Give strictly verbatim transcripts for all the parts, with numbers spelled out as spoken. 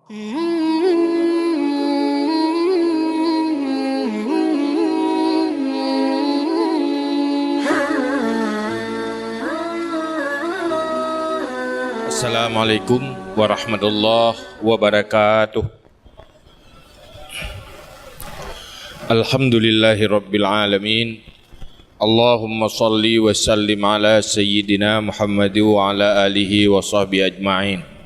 Assalamualaikum warahmatullahi wabarakatuh. Alhamdulillahirabbil alamin. Allahumma shalli wa sallim ala sayyidina Muhammad wa ala alihi wa sahbihi ajma'in.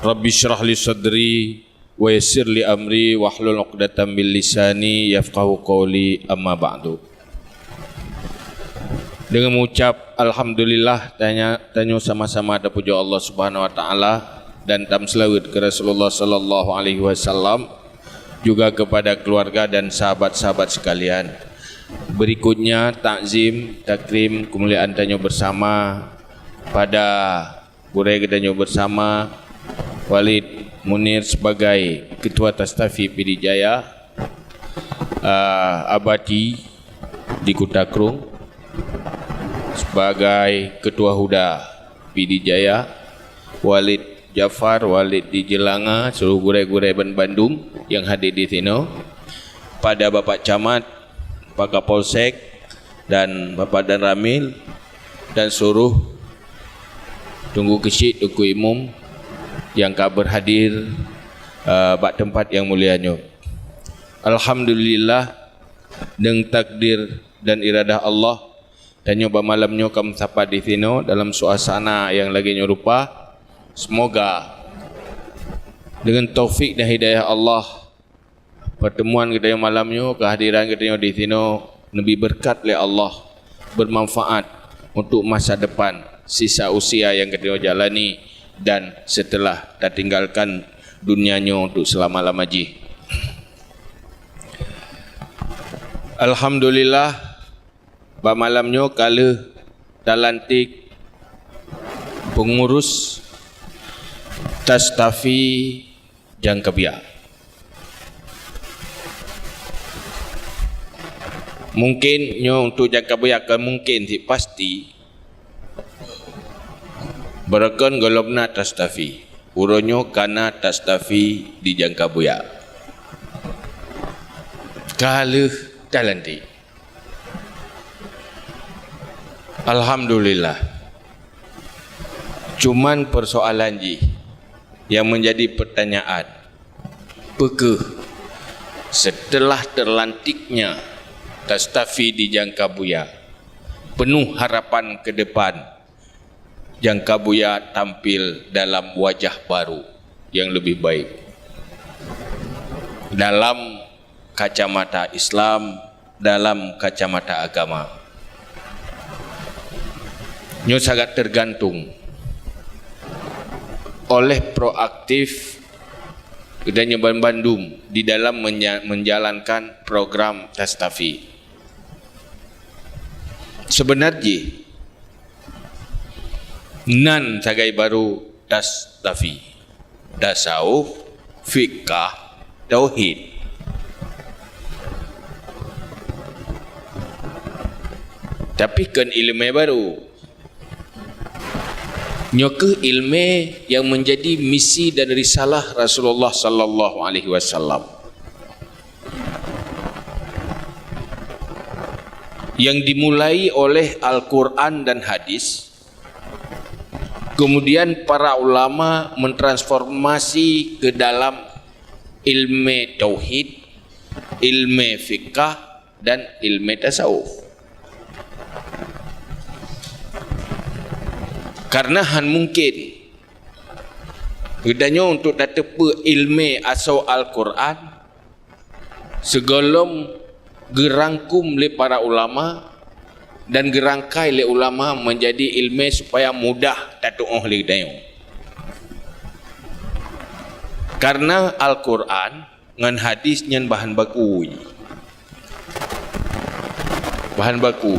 Rabbi shrah li sadri wa yassir li amri wahlul 'uqdatam min lisani yafqahu qawli, amma ba'du. Dengan mengucap alhamdulillah, tanya, tanyoe sama-sama tapujoe Allah Subhanahu wa Taala dan tamseulaweuet keu Rasulullah sallallahu alaihi wasallam, juga kepada keluarga dan sahabat-sahabat sekalian. Berikutnya, takzim, takrim, kemuliaan tanyoe bersama pada gurée geutanyoe bersama, Walid Munir sebagai Ketua Tastafi Pidie Jaya, ah, Abati di Kuta Krueng sebagai Ketua Huda Pidie Jaya, Walid Jafar, Walid di Jelanga, seluruh gurée-gurée ban bandum nyang hadir di sinoe, pada Bapak Camat, Pak Kapolsek, dan Bapak Danramil, dan seluruh Teungku Keuchik, Teungku Imum nyang ka berhadir, eh, bak teumpat nyang mulia nyoe. Alhamdulillah, deungon takdir dan iradah Allah, tanyoe bak malam nyoe ka meusapat di sinoe dalam suasana nyang lagée nyoe rupa. Semoga deungon taufik dan hidayah Allah, pertemuan geutanyoe malam nyoe, kehadiran geutanyoe di sinoe neubi beureukat lé Allah, bermanfaat untuk masa depan sisa usia nyang geutanyoe jalani dan setelah tatinggalkan dunia nyoe untuk selama-lama jih. Alhamdulillah, bak malam nyoe ka lheueh talantik pengurus Tastafi Jangkabuya. Mungkin nyoe untuk Jangkabuya kon mungkin cit pasti, barokon gohlom na Tastafi. Uroe nyoe ka na Tastafi di Jangkabuya. Ka lheueh talantik. Alhamdulillah. Cuman persoalan jih yang menjadi pertanyaan, peukeuh setelah terlantiknya Tastafi di Jangkabuya, penuh harapan ke depan Jangkabuya tampil dalam wajah baru yang lebih baik dalam kacamata Islam, dalam kacamata agama. Nyoe sangat tergantung oleh proaktif dan nyoe ban bandum di dalam menya-, menjalankan program Tastafi. Sebenar jih, nan sagai baru Tastafi, tasawuf, fikah, tauhid. Tapi kon ileumé baru. Nyoe kheueh ileumé nyang menjadi misi dan risalah Rasulullah sallallahu alaihi wasallam, yang dimulai oleh Al-Quran dan hadis, kemudian para ulama mentransformasi ke dalam ilmu tauhid, ilmu fikah, dan ilmu tasawuf. Karena han mungkin geutanyoe untuk tateupeue ilmu asoe Al-Quran sigohlom geurangkum lé para ulama dan geurangkai lé ulama menjadi ilmu supaya mudah tatuoh lé geutanyoe. Karena Al-Quran ngon hadis nyan bahan baku. Bahan baku.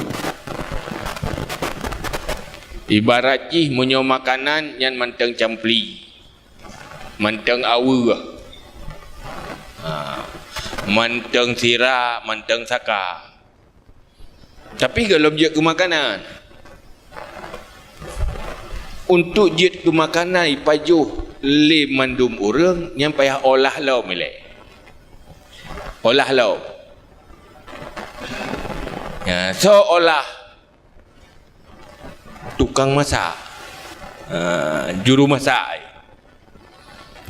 Ibarat jih meunyoe makanan nyan mantong campli, mantong aweueh, ha, mantong sira, mantong saka. Tapi gohlom jeuet keu makanan. Untuk jeuet keu makanan, ipajoh lé mandum ureuëng, nyan payah olah lom ilée. Olah lom. Ya, so olah tukang masak. Ha, juru masak.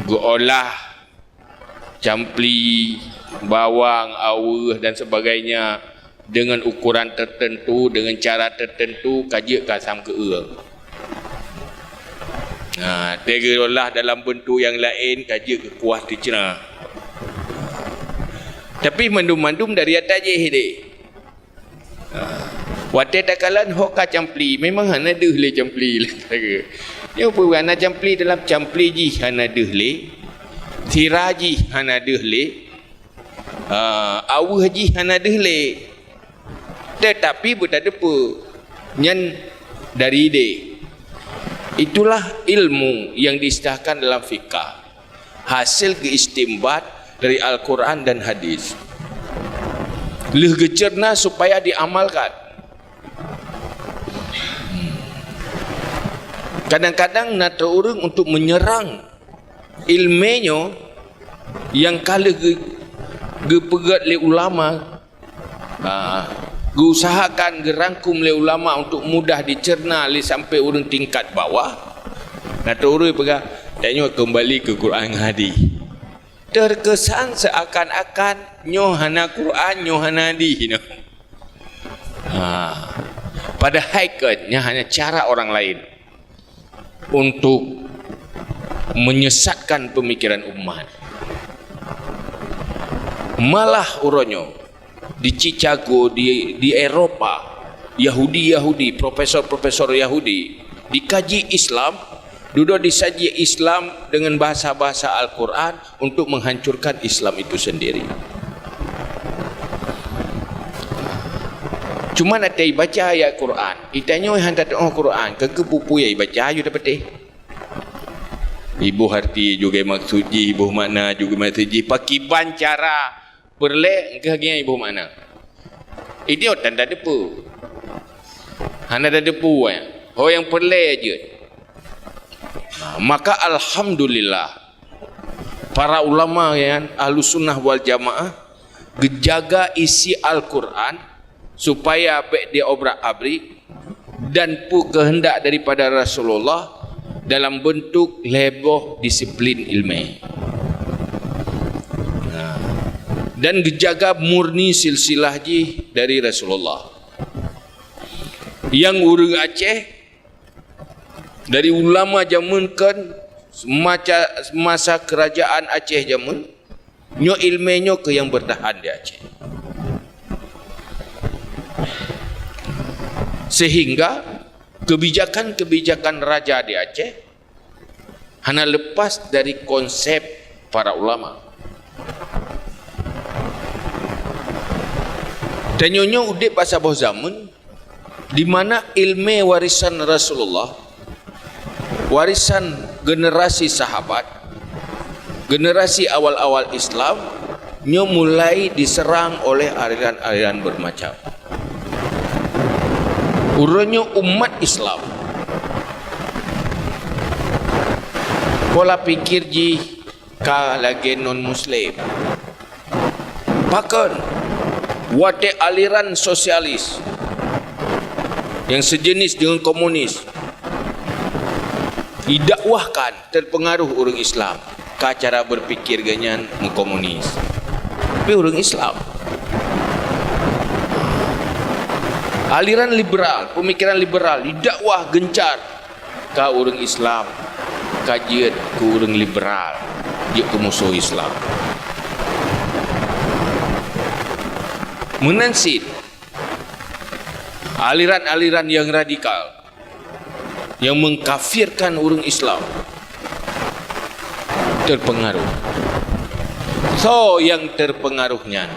Geuolah campli, bawang, aweueh dan sebagainya dengan ukuran tertentu, dengan cara tertentu, ka jeuet keu asam keueung. Ha, teugeureulah dalam beuntuk nyang laén, ka jeuet keu kuah teucra. Tapi mandum-mandum dari ata jih deh. Ha. Watée takalon ho ka campli, memang hana deuh lé campli. Nyoe peue hana campli dalam campli jih hana deuh lé, sira jih hana deuh lé, ha, aweueh jih hana deuh lé. Tetapi beutadeupeu nyan dari idé. Itulah ilmu yang diistilahkan dalam fikah. Hasil geuistimbat dari Al-Quran dan hadis. Lheueh geucerna supaya diamalkan. Kadang-kadang na ureuëng untuk menyerang ilmu nyoe nyang ka lheueh geu-, geupeugét lé ulama, ha, geuusahakan, geurangkum lé ulama untuk mudah dicerna lé sampai ureuëng tingkat bawah. Na ureuëng peugah, tanyoe keumbali keu Quran ngon hadis. Terkesan seakan-akan nyoe hana Quran, nyoe hana hadis, you know. Ha. Padahai kan nyan hanya cara orang lain untuk menyesatkan pemikiran umat. Malah uroe nyoe di Chicago, di, di Eropa, Yahudi-Yahudi, profesor-profesor Yahudi dikaji Islam, dudoe disaji Islam dengan bahasa-bahasa Al-Quran untuk menghancurkan Islam itu sendiri. Cuma na ibaca ayat Quran, itanyoe hana tatu'oh Quran, keu peue-peue nyang ibaca, yue tapatéh. Iboh arti juga maksud jih, iboh makna juga maksud jih. Pakiban cara peureulée, engkeuh lagée nyan iboh makna. Idéh tan tadeupeu. Hana tadeupeu, eh. Ho nyang peureulée jeuet. Nah, maka alhamdulillah, para ulama nyan, Ahlussunnah wal Jamaah, geujaga isi Al-Quran supaya bék diobrak-abrik dan peue keuheundak daripada Rasulullah dalam bentuk lhée boh disiplin ilmu. Nah, dan geujaga murni silsilah jih dari Rasulullah. Nyang ureuëng Aceh dari ulama jameun kan masa, masa kerajaan Aceh jameun, nyoe ilmu nyoe keuh nyang bertahan di Aceh. Sehingga kebijakan-kebijakan raja di Aceh hana lepas dari konsep para ulama. Tanyoe nyoe udeb bak saboh zaman di mana ilmu warisan Rasulullah, warisan generasi sahabat, generasi awal-awal Islam, nyoe mulai diserang oleh aliran-aliran bermacam. Uroe nyoe umat Islam, pola pikir jih ka lagée non-muslim. Pakon, watée aliran sosialis nyang sejenis dengan komunis didakwahkan, terpengaruh ureuëng Islam, ka cara berpikir geuhnyan meukomunis. Tapi ureuëng Islam. Aliran liberal, pemikiran liberal didakwah gencar, ka ureuëng Islam, ka jeuet keu ureuëng liberal, jeuet keu musoh Islam. Meunan cit, aliran-aliran nyang radikal, nyang mengkafirkan ureuëng Islam, terpengaruh. Soe nyang terpengaruh nyan?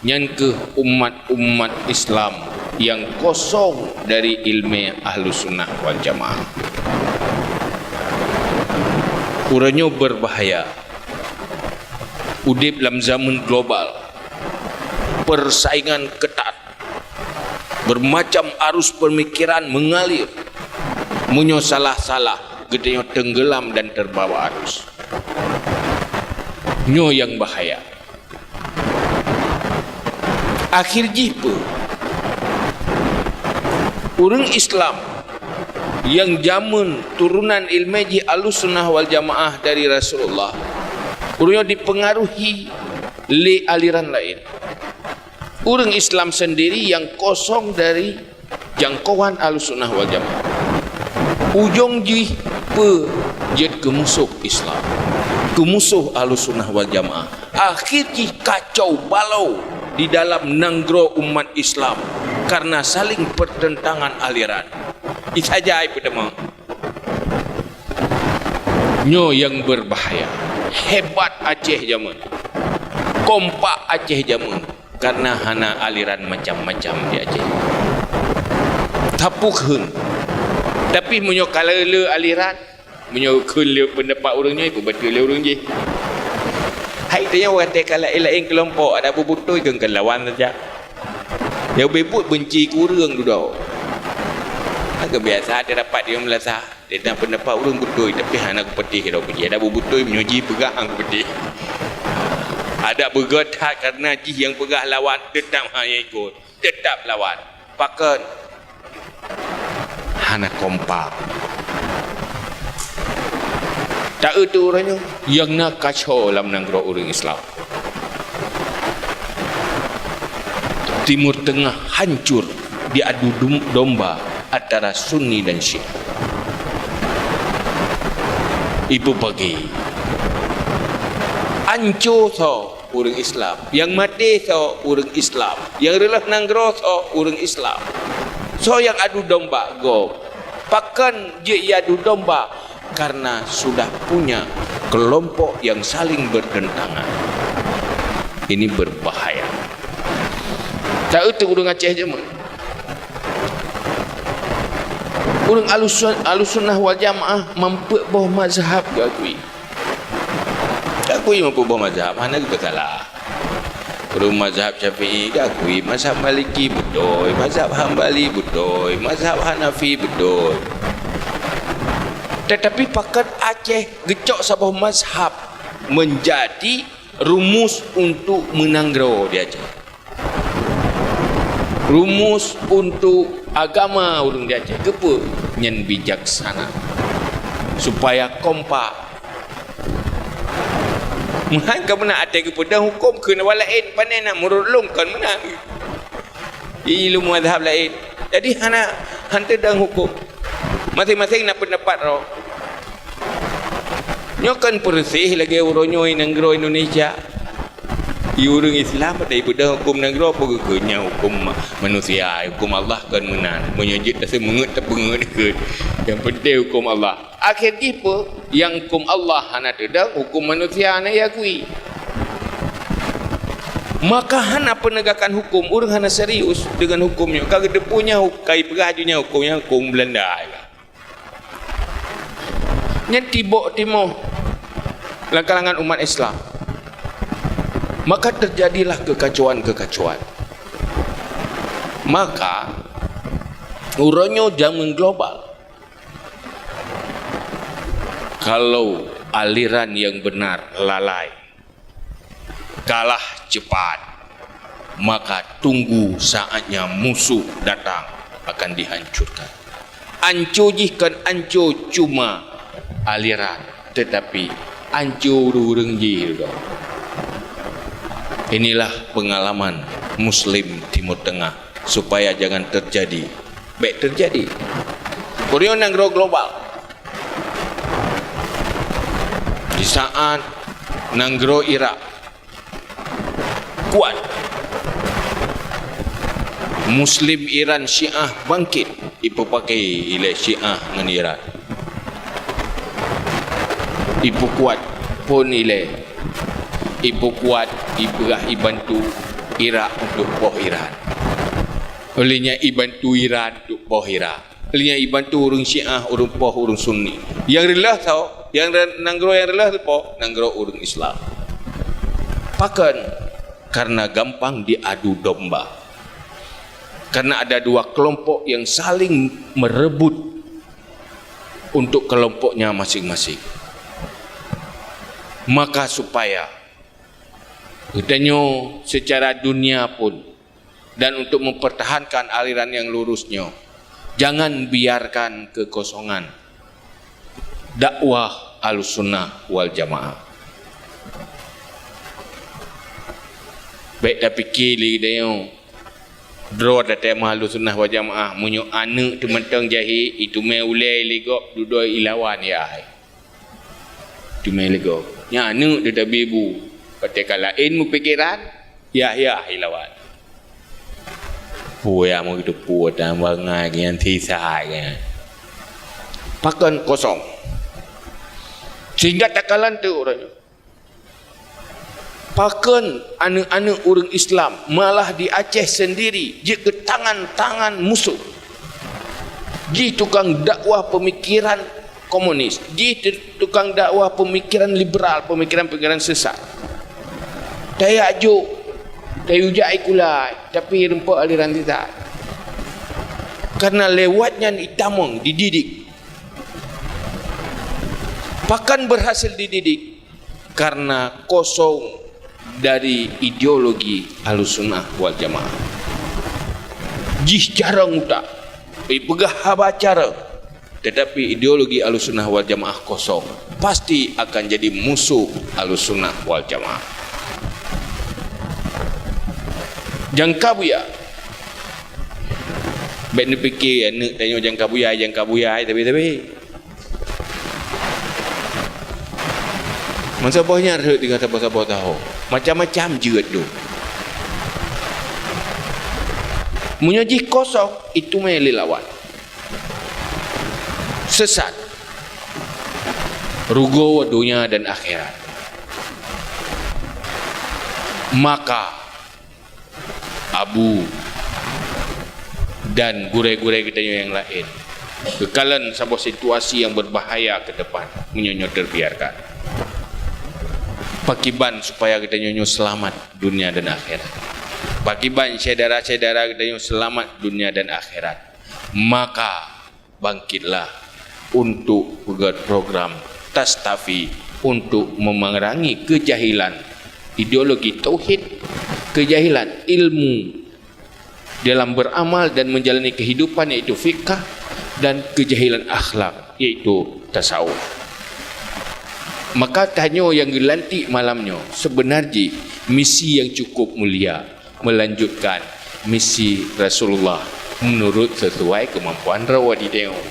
Nyan keuh umat-umat Islam nyang kosong dari ilmu Ahlussunnah wal Jamaah. Uroe nyoe berbahaya. Udeb lam zaman global, persaingan ketat, bermacam arus pemikiran mengalir. Meunyoe salah-salah, geutanyoe tenggelam dan terbawa arus. Nyoe nyang bahaya. Akhir jih peue? Ureuëng Islam nyang jameun turunan ileumèe jih Ahlussunnah wal Jamaah dari Rasulullah, ureuëng nyoe dipeungaruhi lé aliran laén. Ureuëng Islam sendiri nyang kosong dari jangkauan Ahlussunnah wal Jamaah. Ujong jih peue? Jeuet keu musoh Islam, keu musoh Ahlussunnah wal Jamaah. Akhir jih kacau balau di dalam nanggroe umat Islam karena saling pertentangan aliran. Isa jai peuteumé. Nyoe nyang berbahaya. Hebat Aceh jameun. Kompak Aceh jameun. Karena hana aliran macam-macam di Aceh. Tapuk heun. Tapi meunyoe ka le aliran, meunyoe kheun le peundapat ureuëng nyoe, peubeutôi le ureuëng jih. Hai tanyoe watèe ka laén-laén keulompok, ada beubutôi keu lawan saja. Nyang beubuet benci keu ureuëng dudoe. Ka biasa teudapat di meulasa. Teuntang peundapat ureuëng beutôi, tapi hana kupeutih droe keu jih. Ada beubutôi meunyoe jih peugah hana kupeutih. Ada beugét that karena jih nyang peugah lawan, teutab hana ikot, teutab lawan. Pakon? Hana kompak. Taeu tu uroe nyoe nyang na kacau lam nanggroe ureuëng Islam. Timur Tengah hancur diadu dum-, domba antara Sunni dan Syiah. Ibu pagi. Anco soe? Ureuëng Islam. Nyang maté soe? Ureuëng Islam. Nyang reuloh nanggroe soe? Ureuëng Islam. Soe nyang adu domba? Gob. Pakon jeuet adu domba? Karena sudah punya kelompok yang saling bertentangan. Ini berbahaya. Taeu tu ureuëng Aceh jameun. Ureuëng Ahlusun-, Ahlussunnah wal Jamaah mampeuk boh mazhab geukui. Geukui mampeuk boh mazhab, hana geupeusalah. Ureuëng mazhab Syafi'i geukui, mazhab Maliki beutôi, mazhab Hambali beutôi, mazhab Hanafi beutôi. Tetapi pakon Aceh geucok saboh mazhab menjadi rumus untuk meunanggroe di Aceh. Rumus untuk agama ureuëng di Aceh. Keupeue? Nyan bijaksana. Supaya kompak. Meuhan ka meunan até geupeudong huköm keu nanggroe laén, pane na meurulong kon meunan. Ilmu mazhab laén. Jadi hana, hana teudong huköm. Maséng-maséng na peundapat droe. Nyoe kan peureuseh lagée uroe nyoe nanggroe Indonesia. Di ureuëng Islam ada ibadah huköm nanggroe apa geukheun nyan huköm ma-, manusia, huköm Allah kan meunan. Meunyoe jeuet taseungeut tapeungeut keu. Yang penting huköm Allah. Akhé jih peue? Nyang huköm Allah hana teudong, huköm manusia hana iakui. Maka hana penegakan huköm, ureuëng hana serius dengan huköm nyoe. Ka geuteupeue nyan hu-, ka ipeugah aju nyan huköm nyan huköm Belanda. Nyan tibok timoh lam kalangan umat Islam. Maka terjadilah kekacauan-kekacauan. Maka, uroe nyoe jameun global. Kalau aliran yang benar lalai, kalah cepat, maka tunggu saatnya musuh datang akan dihancurkan. Anco jih kon anco cuma aliran, tetapi anco ureuëng jih juga. Inilah pengalaman Muslim Timur Tengah supaya jangan terjadi. Bék terjadi. Uroe nyoe nanggroe global. Di saat nanggroe Irak kuat, Muslim Iran Syiah bangkit, ipeupaké ilée Syiah ngon Iran. Ipeukuat phon ilée, ipeukuat, ipeugah ibantu Irak untuk poh Iran. Oleh nyan ibantu Iran untuk poh Irak. Lheueh nyan ibantu ureuëng Syiah, ureuëng poh, ureuëng Sunni. Nyang reuloh soe, nyang re-, nanggroe nyang reuloh soe po, nanggroe ureuëng Islam. Pakon? Karena gampang diadu domba. Karena ada dua kelompok yang saling merebut untuk kelompoknya masing-masing. Maka supaya geutanyoe secara dunia pun dan untuk mempertahankan aliran yang lurus nyoe, jangan biarkan kekosongan dakwah Ahlussunnah wal Jamaah. Bèk tapike lé geutanyoe, droe tatamah Ahlussunnah wal Jamaah, meunyoe aneuk teuh mantong jahé, itumè ulèe lé gob, dudoe ilawan yah. Itumè lé gob. Nyan aneuk teuh tabi bu. Watèe ka laén meupikiran, yah-yah ilawan. Peue nyang meugeuteupeue tan bangai nyan sisa nyan. Pakon kosong. Sehingga takalon teuk uroe nyoe. Pakon aneuk-aneuk ureueng Islam malah di Aceh sendiri jeuet keu tangan-tangan musuh. Jih tukang dakwah pemikiran komunis, jih tu-, tukang dakwah pemikiran liberal, pemikiran-pemikiran sesat. Tajak jok, tayue jak ikulai, tapi rumpok aliran sesat. Karena lewat nyan itamong, dididik. Pakon berhasil dididik? Karena kosong dari ideologi Ahlussunnah wal Jamaah. Jih carông utak, ipeugah haba carông, tetapi ideologi Ahlussunnah wal Jamaah kosong, pasti akan jadi musuh Ahlussunnah wal Jamaah. Jangka buya. Bèk neupike aneuk tanyoe jangka buya, jangka buya, tapi-tapi. Meusaboh nyan rhot tinggai saboh-saboh taho. Macam-macam jeuet dum. Meunyoe jih kosong, itumè lé lawan. Sesat. Rugoe donya dan akhirat. Maka Abu dan gurèe-gurèe geutanyoe nyang laén geukalon saboh situasi nyang berbahaya ke depan meunyoe nyoe terbiarkan. Pakiban supaya geutanyoe nyoe seulamat dunia dan akhirat? Pakiban syedara-syedara geutanyoe seulamat dunia dan akhirat? Maka bangkitlah untuk peugöt program Tastafi untuk memerangi kejahilan ideologi tauhid, kejahilan ilmu dalam beramal dan menjalani kehidupan, yaitu fikah, dan kejahilan akhlak, yaitu tasawuf. Maka tanyoe nyang geulantik malam nyoe, sebenar jih misi nyang cukup mulia, melanjutkan misi Rasulullah menurut sesuai kemampuan droe di tanyoe.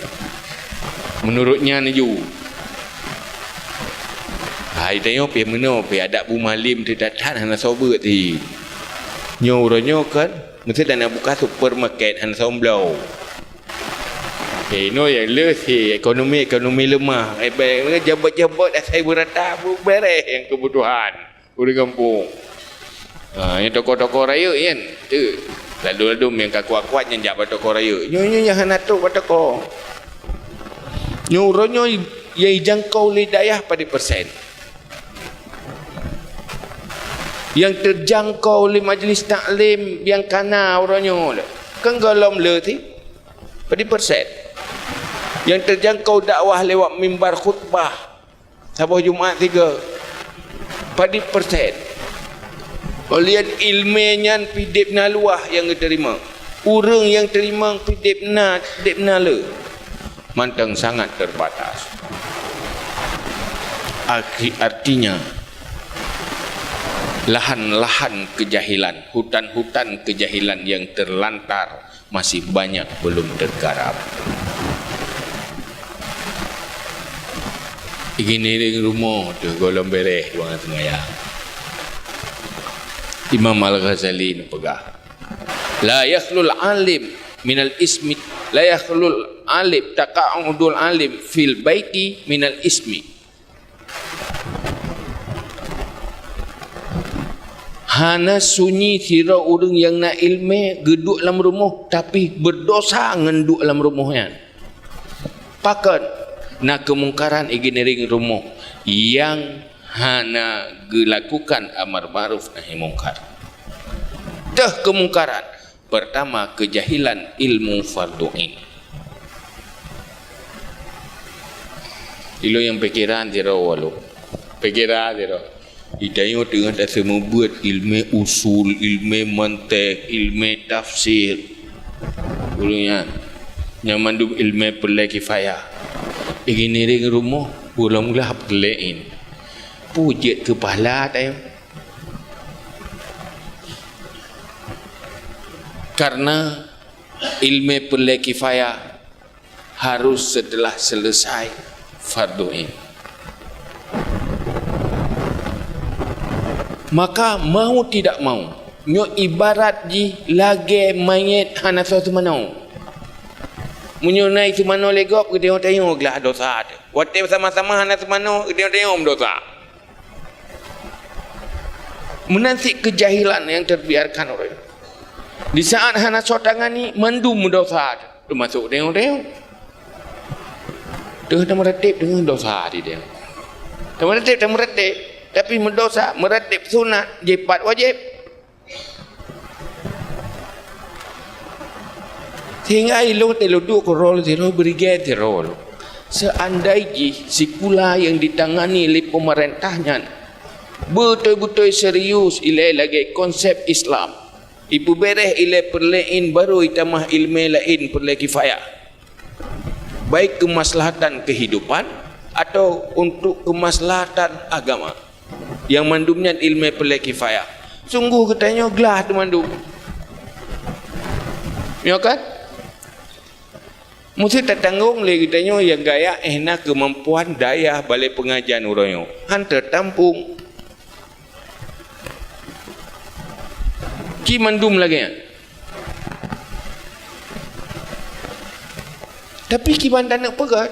Menurut nyan laju. Hai tanyoe pih meunoe pih adak bu malem teuh that-that hana soe beuet ti. Nyoe uroe nyoe kan, meusti taneuk buka supermarket hana soe bloe. Eh, inoe nyang le si ekonomi, ekonomi lemah. Eh, ba-, jabot-jabot asai beurata, bu-, beres nyang kebutuhan ureueng gampông. Ha, nyang toko-toko rayeuk nyan, tu. Ladôm-ladôm nyang ka kuat-kuat nyan jak bak toko rayeuk. Nyoe, nyoe nyang hana trok bak toko. Nyoe uroe nyoe nyang jangkau lé dayah padé persen? Nyang terjangkau lé majlis taklim nyang kana uroe nyoe lé, kan gohlom le ti? Padé persen? Nyang terjangkau dakwah lewat mimbar khutbah saboh Jumat tiga, padé persen? Ulian ileumèe nyan pih deb na luwah nyang geuteurimong. Ureueng nyang teurimong pih deb na, deb na le. Mantong sangat terbatas. Arti-, artinya, lahan-lahan kejahilan, hutan-hutan kejahilan yang terlantar masih banyak belum tergarap. Igiring rumoh teuh gohlom beres bangat seumayang. Imam Al-Ghazali neupeugah, "La yakhlul alim minal ismi, la yakhlul alim, taqa'udul alim fil baiti minal ismi." Hana sunyi sidroe ureueng nyang na ileumèe geuduek lam rumoh, tapi beudosa ngon duek lam rumoh nyan. Pakon? Na keumungkaran igiring rumoh nyang hana geulakukan amar ma'ruf nahi mungkar. Teuh keumungkaran, pertama, kejahilan ilmu fardhu ain. Ilôn nyang pikeran sidroe lôn. Pikeran sidroe. Di tanyoe teungoh taseumeubeuet ilmu usul, ilmu mantek, ilmu tafsir. Ulôn nyan, nyang mandum ilmu peureulée kifayah. Igiring rumoh, ulôn glah peureulée in. Peue jeuet keu pahala tanyoe? Karena ilmu peureulée kifayah harus setelah selesai fardu ain. Maka mau tidak mau, nyoe ibarat jih lagée manyét hana soe seumanoe. Meunyoe na iseumanoe lé gob, geutanyoe-tanyoe glah dosa teuh. Watée sama-sama hana seumanoe, geutanyoe-tanyoe meudosa. Meunan cit keujahilan nyang teubiarkan oleh. Di saat hana soe tangani, mandum meudosa, teumasok tanyoe-tanyoe. Teuh tameureuteb deungon dosa di tanyoe. Tameureuteb, tameureuteb, tapi meudosa, meureuteb sunat, jipat wajéb. Sehingga ilôn teuh lôn duek keudroe sidroe, beurigée sidroe lôn. Seandai jih sikula nyang ditangani lé peumeurintah nyan beutôi-beutôi serius ilée lagée konsep Islam, ipeubeuréh ilée peureulée in barô itamah ilmu laén peureulée kifayah, baik keumaslahatan keuhidupan atawa untuk keumaslahatan agama. Nyang mandum nyan ilmu peureulée kifayah. Sunggoh geutanyoe glah teuh mandum. Nyo kan? Meusti tatanggong lé geutanyoe nyang gaya éh na keumampuan daya balée peungajian uroe nyoe. Han teutamphong. Ci mandum lagée nyan. Tapi kiban taneuk peugét,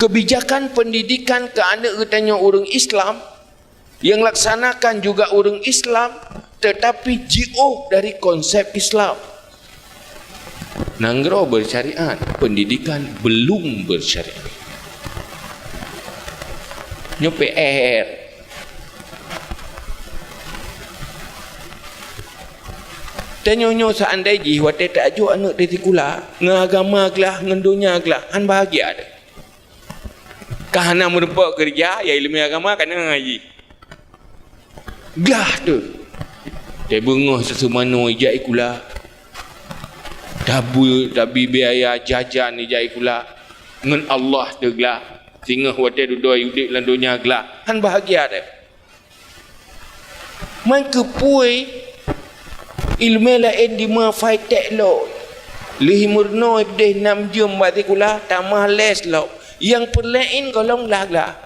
keubijakan peundidikan keu aneuk geutanyoe ureuëng Islam, nyang laksanakan juga ureuëng Islam, teutapi jiôh dari konsep Islam. Nanggroe beusyariat, peundidikan beulom beusyariat. Nyoe P R. Tanyoe nyoe seandai jih watée tajok aneuk teuh sikula, ngon agama glah, ngon donya glah, han bahagia teuh. Ka hana meurumpok keureuja, ya ileumèe agama ka na jih. Glah teuh. Teubeungoh seuseumanoe ijak ikula. Tabu, tabi biaya jajan ijak ikula. Ngon Allah teuh glah. Singoh watée dudoe udeb lam donya glah. Han bahagia teuh. Man keupeue ileumèe laén dima fai tèk lom. Lheuh meurunoe deh nam jeuem bak sikula, tamah les lom. Nyang peureulèe in gohlom glah-glah.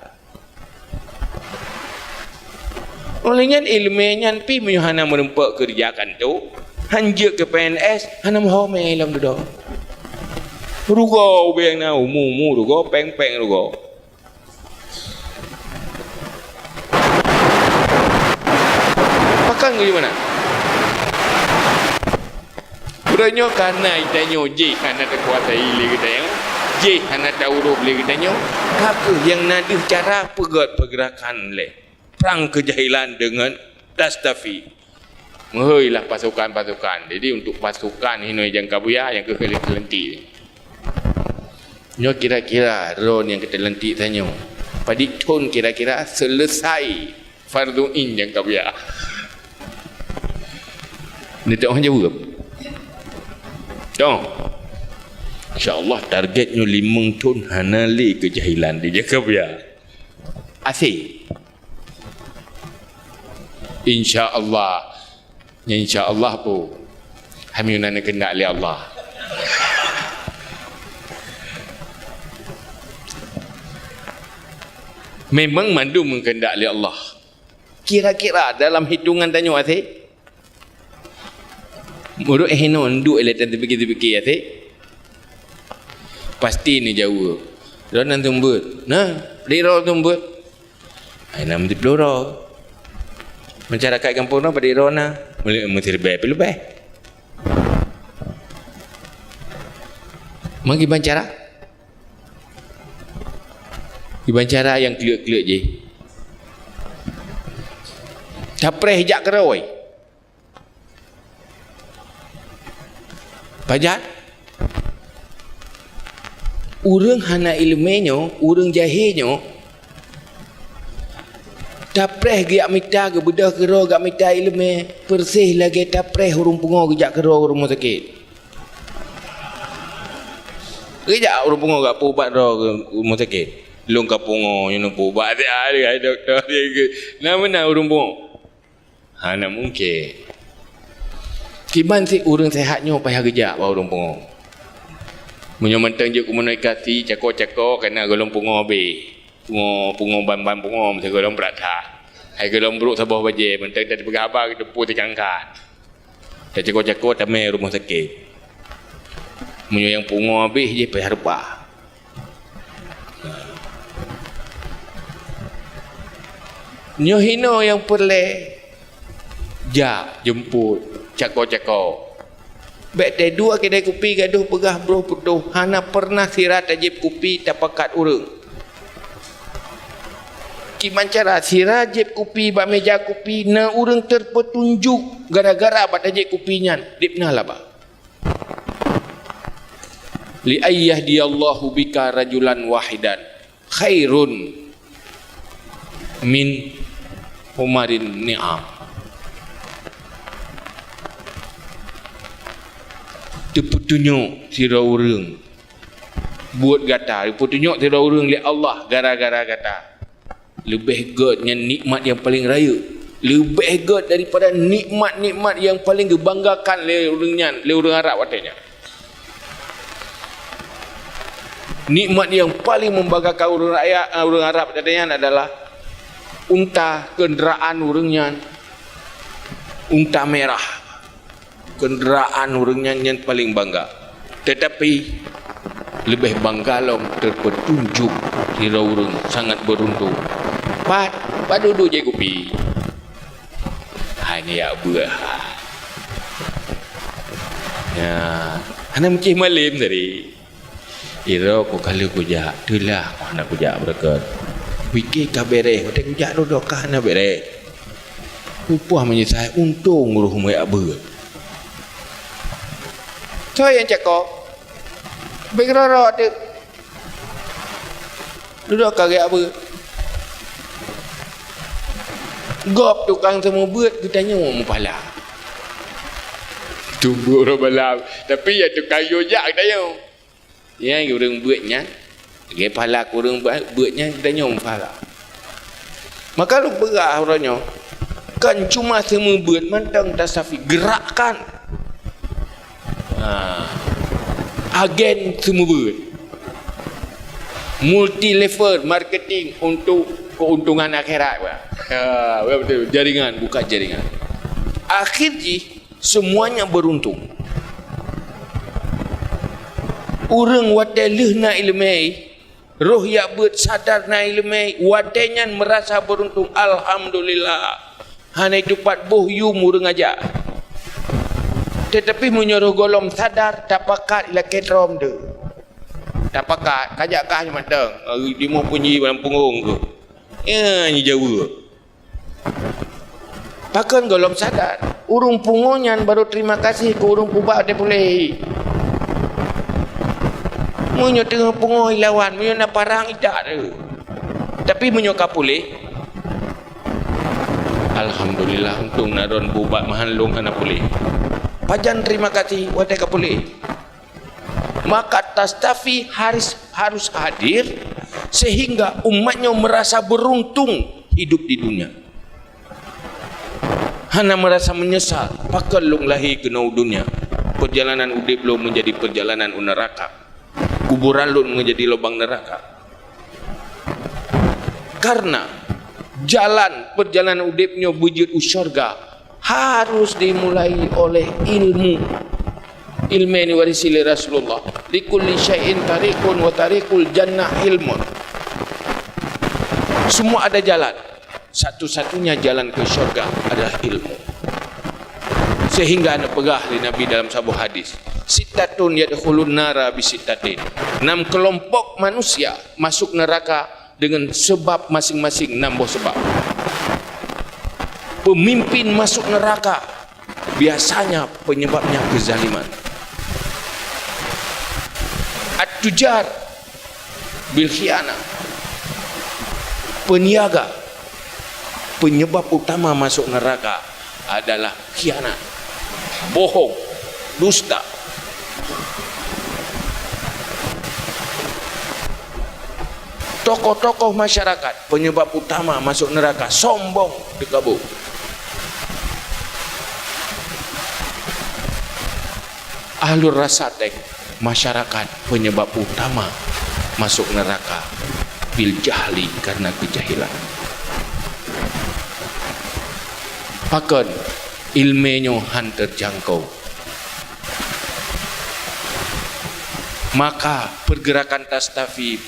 Óh lheueh nyan ileumèe nyan pih meunyoe hana meurumpok keureuja kantô, han jeuet keu P N S, hana meuhomé lom dudoe. Rugoe ubeng na umu-umu rugoe, péng-péng rugoe. Pakon geuh meunan? Uroe nyoe kana geutanyoe jih hana teukuasai lé geutanyoe, jih hana taurôb lé geutanyoe, ka kheueh nyang na deuh cara peugét peugerakan lé prang keujahilan deungon tastafi. Meuhôi lah pasukan-pasukan. Jadi, untuk pasukan hinoe nyang ka buya, nyang keuh ka lheueh teulantik. Nyoe kira-kira droe nyang ka teulantik tanyoe. Padit thon kira-kira selesai fardu ain nyang ka buya? Ni tak orang jawab. Dong. Insya Allah target nyoe limong thon hana lé keujahilan di nyang ka buya. Asyik. Insya Allah. Nya insya Allah pu. Hami na keuheundak lé Allah. Memang mandum keuheundak lé Allah. Kira-kira dalam hitungan tanyoe até. Meurok eh non duek lé tan teupike-teupike até. Pasti ni jaweueb. Droeneuh tumbot. Nah, di droe tumbot. Hai nam di plural. Masyarakat kampung nyoe padit droe na, meusireubèe pih leubeh. Meukiban cara? Kiban cara nyang kleuet-kleuet jih. Tapreh jak keurôi. Pajan? Ureuëng hana iéleumé nyoe, ureuëng jahé nyoe, tapreh geujak mita, geubeudôh keudroe geujak mita iéleumé, peureséh lagée tapreh ureuëng pungoe geujak keudroe u rumoh sakét. Geujak ureuëng pungoe geujak peuubat droe u rumoh sakét. Lôn ka pungoe, nyoe peuubat, hai dokto, na meunan ureuëng pungoe. Hana mungken. Kiban sit ureuëng seuhat nyoe payah geujak bak ureuëng pungoe. Meunyoe mantong jeuet komunikasi cako-cako, kana gohlom pungoe habéh. Pungoe, pungoe ban-ban pungoe, meusti gohlom brat that. Hai gohlom brok saboh bajée, mantong tapeugah haba geuteupeue tikangkan. Tacako-cako tamé rumoh sakét. Meunyoe nyang pungoe habéh jih payah reupah. Nyoe hinoe nyang peureulée, jak jeumpot, cako-cako. Bék teuh dua keudée kupi gadoh peugah broh putôh, hana peureunah sira tajieb kupi tapakat ureuëng. Kiban cara sira jieb kupi bak méja kupi, na ureuëng teupeutunjuk gara-gara bak tajieb kupi nyan, dibna laba. Li ayyahdiyallahu bika rajulan wahidan khairun min humarin ni'am. Teupeutunyok sidroe ureuëng buet gata, teupeutunyok sidroe ureuëng lé Allah gara-gara gata. Leubeh gét nyan nikmat nyang paleng rayeuk. Leubeh gét daripada nikmat-nikmat nyang paleng geubanggakan lé ureuëng nyan, lé ureuëng Arab watée nyan. Nikmat nyang paleng membanggakan ureuëng rakyat, ureuëng Arab watée nyan adalah unta, kenderaan ureuëng nyan, unta merah. Kenderaan ureuëng nyan, nyan paleng bangga. Tetapi, leubeh bangga lom teupeutunjuk sidroe ureuëng sangat beuruntung. Pat, pat dudoe jieb kupi. Hai nyan jak beuet. Ya, hana meucéh malem tadi. Sidroe ku ka lheueh kujak, teulah ku hana kujak beureukat. Pike ka béréh, watée kujak dudoe ka hana béréh. Kupoh meunyeusai, untông roh meuyak beuet. Soe nyang cakap? Bék rot-rot teuk. Dudoe ka geuyak beuet. Gob tukang seumeubeuet geutanyoe muphala. Tumbuk roh balam. Tapi nyang tukang yue jak geutanyoe. Nyang ureuëng beuet nyan, lagée pahala keu ureuëng beuet nyan, geutanyoe muphala. Maka lôn peugah uroe nyoe, kon cuma seumeubeuet mantong tastafi, geurakkan, ha, agen seumeubeuet. Multi level marketing untuk keuntungan akhirat, bah. Ha, betul, jaringan, buka jaringan. Akhir jih, semuanya beruntung. Ureuëng watée lheueh na iéleumé, roh jak beuet sadar na iéleumé, watée nyan meurasa beuruntung, alhamdulillah. Hana itupat boh yum ureuëng aja. Tetapi meunyoe roh gohlom sadar, tapakat ilakée drom deuh. Tapakat, kajak kah nyoe mantong, lima punyi dalam punggong keuh. Ya, nyi jaweueb. Pakon gohlom sadar? Ureuëng pungo nyan barô terima kasih keu ureuëng peubat watée puléh. Meunyoe teungoh pungo ilawan, meunyoe na parang itak tu. Tapi meunyoe ka puléh, alhamdulillah, untông na droen peubat meuhan lôn hana puléh. Pajan terima kasih watée ka puléh? Maka tastafi harus, harus hadir sehingga umat nyoe merasa beruntung hidup di dunia. Hana merasa menyesal, pakon lôn lahé keunoe u dunia. Perjalanan udeb lôn menjadi perjalanan u neraka. Kuburan lôn menjadi lubang neraka. Karena jalan perjalanan udeb nyoe beujeuet u syurga harus dimulai oleh ilmu. Ilmu nyang diwarisi lé Rasulullah. "Likulli syai'in tariqun wa tariqul jannah ilmun." Semua ada jalan. Satu-satunya jalan ke syurga adalah ilmu. Sehingga neupeugah lé Nabi dalam saboh hadis, "Sittatun yadkhulun nara bi sittatin." Enam kelompok manusia masuk neraka dengan sebab masing-masing, enam boh sebab. Pemimpin masuk neraka biasanya penyebabnya kezaliman. At-tujar Bil khianah. Peniaga, penyebab utama masuk neraka adalah khianat, bohong, dusta. Tokoh-tokoh masyarakat, penyebab utama masuk neraka, sombong, dikabur. Ahlul rasatek, masyarakat, penyebab utama masuk neraka, bil jahli, karena kejahilan. Pakon ilmu nyoe han terjangkau. Maka pergerakan Tastafi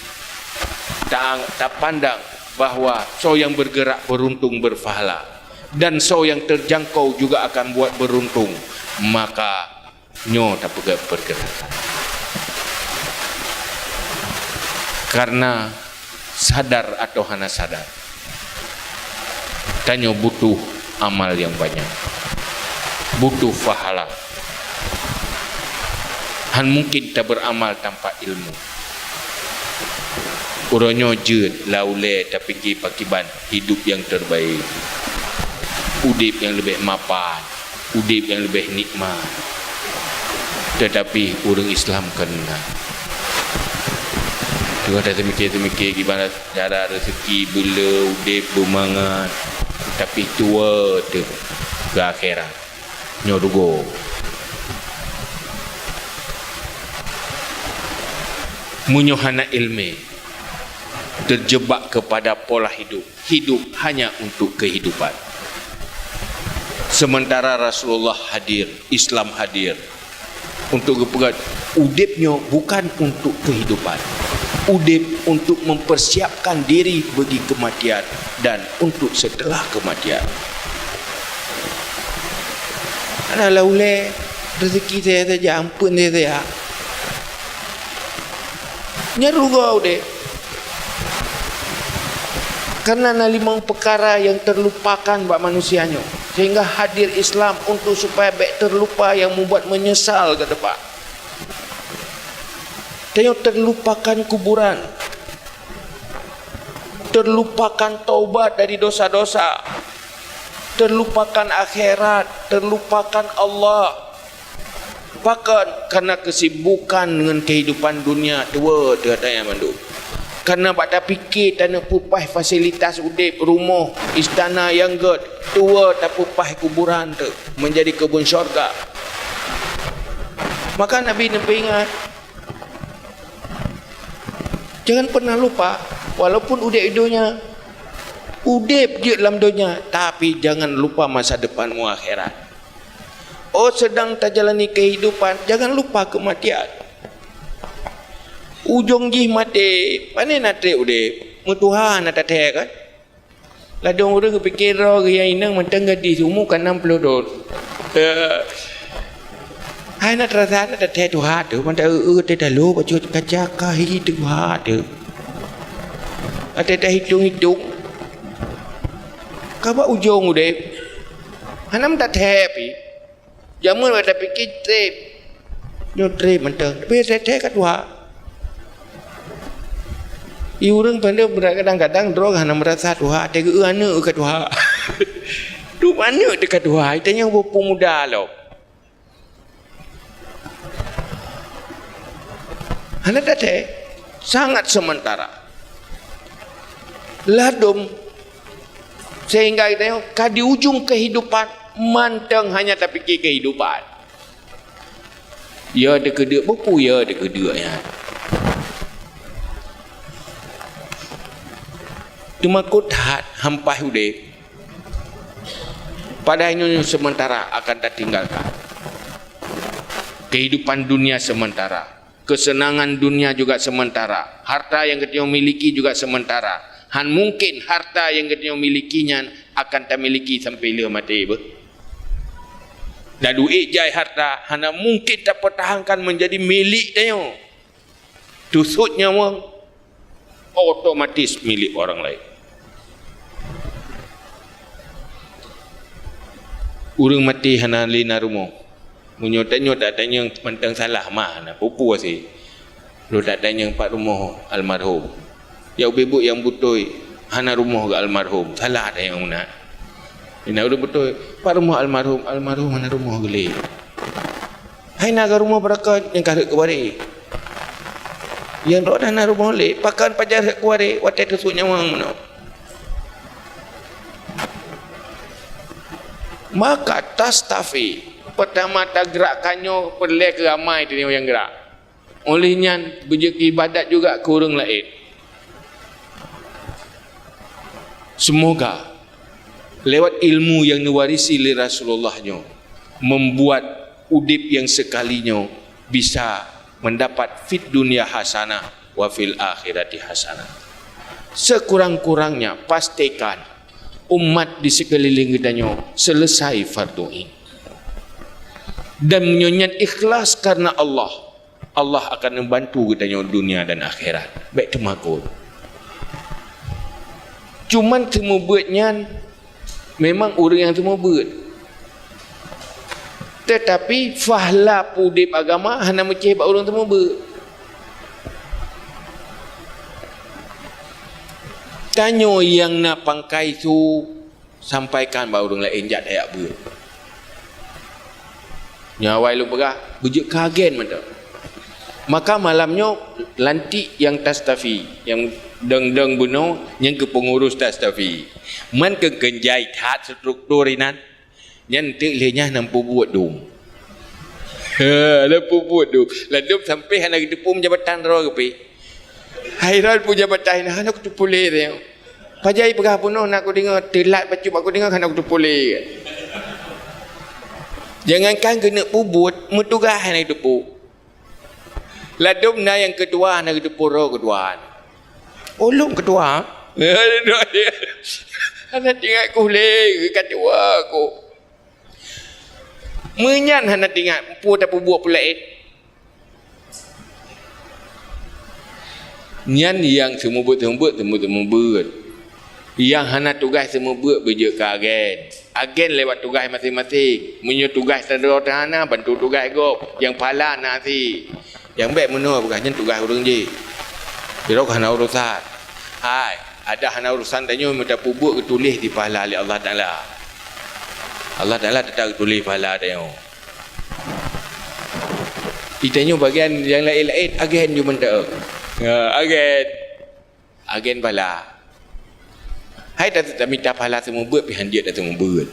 ta-, tapandang bahwa soe nyang bergerak beruntung berpahala, dan soe nyang terjangkau juga akan buat beruntung. Maka nyoe tapeugah pergerakan. Karena sadar atau hana sadar, tanyoe butuh amal nyang banyak, butuh pahala. Han mungkin taberamal tanpa ilmu. Uroe nyoe jeuet lam ulée tapike pakiban hidup nyang terbaik, udeb nyang leubeh mapan, udeb nyang leubeh nikmat. Teutapi ureuëng Islam kon na. Tuha taseumike-seumike gimana cara rezeki, beuleu, udeb, beumangat, tapi tuwoe teuh keu akhirat. Nyoe rugoe. Meunyoe hana iéleumé, terjebak kepada pola hidup, hidup hanya untuk kehidupan. Sementara Rasulullah hadir, Islam hadir, untuk geupeugah udeb nyoe bukan untuk kehidupan. Udeb untuk mempersiapkan diri bagi kematian dan untuk setelah kematian. Hana lam ulée, rezeki saja-saja, ampeuen saja-saja. Nyan rugoe udeb. Karena na limong peukara nyang terlupakan bak manusia nyoe, sehingga hadir Islam untuk supaya bék terlupa nyang mubuat menyesal ke depan. Tanyoe terlupakan kuburan, terlupakan taubat dari dosa-dosa, terlupakan akhirat, terlupakan Allah. Pakon? Karena kesibukan dengan kehidupan dunia, tuwoe teuh ata nyan mandum. Karena bak tapike tanyoe peupaih fasilitas udeb, rumoh, istana nyang gét, tuwoe tapeupaih kuburan teuh menjadi kebun syurga. Maka Nabi neupeuingat, jangan pernah lupa, walaupun udeb di donya, udeb jeuet lam donya, tapi jangan lupa masa depanmu akhirat. Oh, sedang tajalani kehidupan, jangan lupa kematian. Ujong jih maté, pane na treb udeb, meutuha na tathée kan? Ladôm ureuëng geupike droe geuh nyang inong mantong gadis, umu ka nam ploh thon. Eh, hai na teurasa na tathée tuha teuh, mantong eu-eu teuh talo, bacut kaca ka hi tuha teuh. Watée tahitong-hitong, ka bak ujong udeb, hana meutatée pih. Jameun watée tapike treb, nyoe treb mantong, tapi watée ka tuha. I ureuëng pandai berat kadang-kadang droe hana meurasa tuha, watée geu-eu aneuëk ka tuha. Dum aneuëk teuh ka tuha, tanyoe peumuda lom. Hana tathée, sangat sementara. Ladôm, sehingga tanyoe ka di ujong kehidupan, mantong hanya tapike kehidupan. Ya teukeudeuek, peue-peue ya teukeudeuek nyan. Teumakot that hampai udeb. Padahai nyoe sementara akan tatinggalkan. Kehidupan dunia sementara. Kesenangan dunia juga sementara. Harta nyang geutanyoe miliki juga sementara. Han mungken harta nyang geutanyoe miliki nyan akan tamiliki sampai lheueh maté beuh. Dan duek jai harta hana mungken tapeutahankan menjadi milék tanyoe. Teusut nyawöng, otomatis milék ureuëng laén. Ureuëng maté hana lé na rumoh. Meunyoe tanyoe, tanyoe mantong salah, ma na peue-peue sih. Lôn tak tanyong pat rumoh almarhum. Ya ubé buet nyang beutôi hana rumoh geuh almarhum. Salah tanyong meunan. Ina ureuëng beutôi, pat rumoh almarhum, almarhum hana rumoh geuh lé. Hai na geuh rumoh beurangkat nyang ka rhot keu baré. Nyang droe hana rumoh lé, pakon pajan rhot keu baré watée teusut nyawöng meunoe. Maka tastafi, peutama tagrak ka nyoe peureulée keu ramai tanyoe nyang grak. Óh lheueh nyan beujeuet iébadat juga keu ureuëng laén. Seumoga lewat ilmu nyang neuwarisi lé Rasulullah nyoe membuat udeb nyang seukali nyoe bisa mendapat fid dunya hasanah wa fil akhirati hasanah. Sekurang-kurangnya pastikan umat di sekeliling geutanyoe selesai fardu ain. Dan meunyoe nyan ikhlas karena Allah, Allah akan membantu geutanyoe dunia dan akhirat. Bék teumakot. Cuman seumeubeuet nyan memang ureuëng nyang seumeubeuet. Tetapi fahla peudeb agama hana meucéh bak ureuëng seumeubeuet. Tanyoe nyang na pangkai su sampaikan bak ureuëng laén jak tajak beuet. Nyoe awai lôn peugah, beujeuet kagen mantong. Maka malam nyoe lantik nyang tastafi, nyang deng-deng bunoe nyang keu peungurus tastafi. Man keu keunjai that struktur inan, nyan teuk lheueh nyan hana peubuet dum. Ha, hana peubuet dum. Ladum sampai hana geuteupeue jabatan droe geupih. Hai droe peubuet jabatan hana geuteupeue lé. Pajan peugah bunoe na kudeungoe, teulat bacut bak kudeungoe hana kuteupeu lé. Jangankan keuneuk peubuet, meutugaih hana kuteupeu. Ladom na nyang keutua hana kuteupeu roh keutua. Ulôn keutua? Hana teuingat ku lé, ka tuha ku. Meunyan hana teuingat, peue tapeubuet peue laén. Nyan nyang seumeubeuet-seumeubeuet, seumeubeuet-seumeubeuet. Nyang hana tugaih seumeubeuet beujeuet keu agen. Agen lewat tugaih maséng-maséng. Meunyoe tugaih sidroe teuh hana, bantu tugaih gob. Nyang pahala na até. Nyang bék meunoe peugah nyan tugaih ureuëng jih. Sidroe hana urosan. Hai, adak hana urosan tanyoe meutapeubuet geutuléh di pahala lé Allah Taala. Allah Taala teutap geutuléh pahala tanyoe. Di tanyoe bagian nyang laén-laén agen ju mantong. Ha, agen. Agen pahala. Hai ta-, tamita pahala seumeubeuet pih han jeuet taseumeubeuet.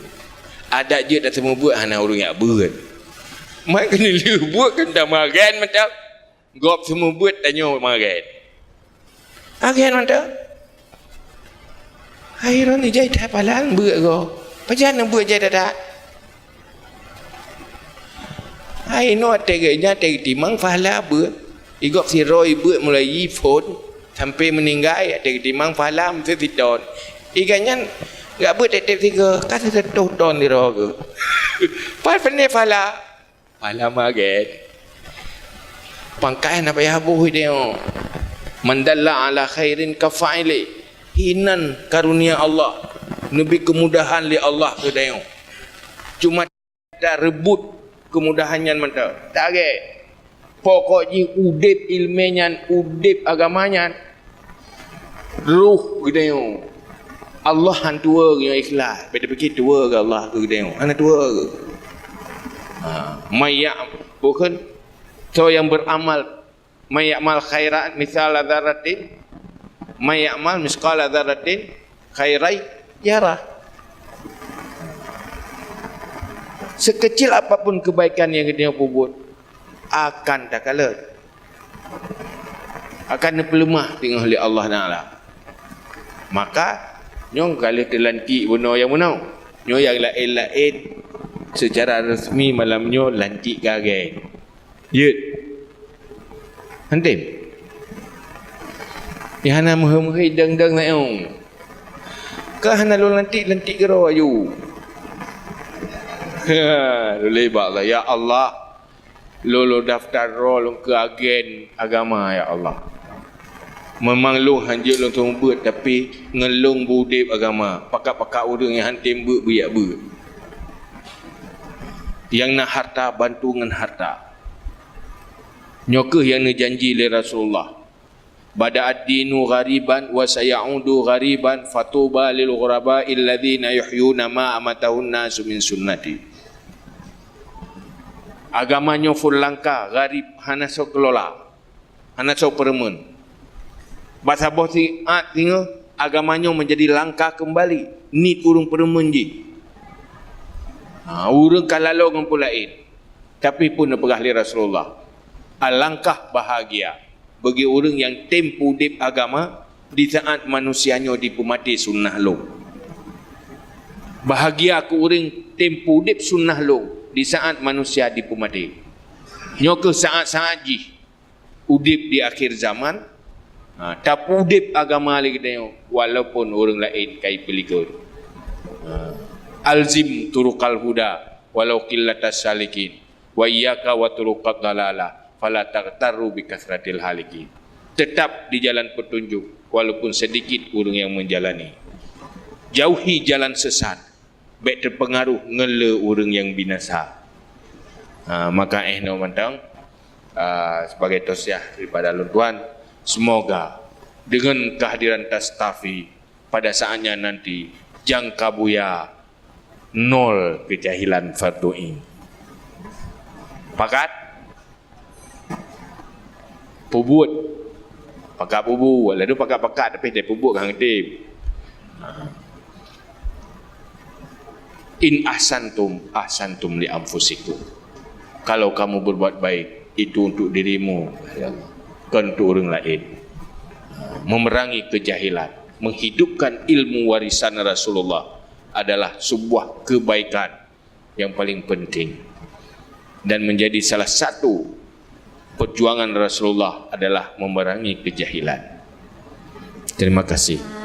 Adak jeuet taseumeubeuet hana ureuëng jak beuet. Mak keuneuk lheueh beuet kan tameuagen mantong. Gob seumeubeuet tanyoe meuagen. Agen mantong. Hai droeneuh jai that pahala beuet gob. Pajan beuet jai that-that. Hai inoe teuga nyan teutimang pahala beuet. Igob sidroe beuet mulai jiphon sampai meuninggai teutimang pahala meuseue siton. Iga nyan gak beuet teutab sigoe ka sireutoh ton sidroe geuh. Pat peureulée pahala. Pahala meuagen. Pangkai hana payah boh tanyoe. Man dalla ala khairin kafa'ili. Hinan karunia Allah. Neubi keumudahan lé Allah keu tanyoe. Cuma tareubot keumudahan nyan mantong. Tagai. Pokok jih udeb ileumé nyan, udeb agama nyan. Roh geutanyoe. Allah han tuwoe geutanyoe ikhlas. Bék tapikir tuwoe geuh Allah keu geutanyoe. Hana tuwoe geuh. Ha, mayya-, bukan. Soe nyang beuramal, mayyamal khairat misqala dzarratin, mayyamal misqala dzarratin khairai yarah. Sekecil apapun kebaikan nyang geutanyoe peubuet, akan takalon, akan neupeuleumah teungoh lé Allah Taala. Maka, nyoe ka lheueh teulantik bunoe nyang meunoe. Nyoe nyang laén-laén seucara resmi malam nyoe lantik keu agen. Jeuet. Hantem. Nyang hana meuheueh-meuheueh dang-dang na nyang. Ka hana lôn lantik, lantik keudroe aju. Ha, lôn lé bak Allah, "Ya Allah, lôn, lôn daftar droe lôn keu agen agama, ya Allah. Memang lôn hanjeuet lôn seumeubeuet, tapi ngon lôn beu-udeb agama, pakat-pakat ureuëng nyang han tem beuet, beujak beuet. Nyang na harta, bantu ngon harta." Nyoe kheueh nyang neujanji lé Rasulullah, "Bada ad-dinu ghariban wa sayaudu ghariban, fatuba lil ghuraba illadzina yuhyuna ma amatahun nasu min sunnati." Agama nyoe phon langka, gharib, hana soe keulola, hana soe peureumeun. Bak saboh siat singoh, agama nyoe meunjadi langka keumbali, niet ureuëng peureumeun jih. Ha, ureuëng ka lalo ngon peue laén. Tapi phon neupeugah lé Rasulullah, "Alangkah bahagia bagi ureuëng nyang tem peuudeb agama di saat manusia nyoe dipeumaté sunnah lôn. Bahagia keu ureuëng tem peuudeb sunnah lôn di saat manusia dipeumaté." Nyoe kheueh saat-saat jih udeb di akhir zaman, ha, tapeuudeb agama lé geutanyoe walaupun ureuëng laén ka jipeulikot. Ha. "Alzim turuqal huda walau qillatas salikin, wa iyyaka wa turuqad dalalah, fala taghtarru bi katsratil halikin." Tetap di jalan petunjuk walaupun sedikit ureuëng yang menjalani. Jauhi jalan sesat, bék teupeungaruh ngon le ureuëng nyang binasa. Ha, maka eh nyoe mantong, ah, sebagai tausiah daripada lôn tuan, semoga dengan kehadiran Tastafi pada saatnya nanti, jangka buya nol keujahilan fardu ain. Pakat? Peubuet. Pakat peubuet. Lalu pakat-pakat tapi dia peubuet kan tem. "In ahsantum, ahsantum li anfusikum." Kalau kamu berbuat baik, itu untuk dirimu, ya Allah, bukan untuk orang lain. Memerangi kejahilan, menghidupkan ilmu warisan Rasulullah adalah sebuah kebaikan yang paling penting dan menjadi salah satu perjuangan Rasulullah adalah memerangi kejahilan. Terima kasih.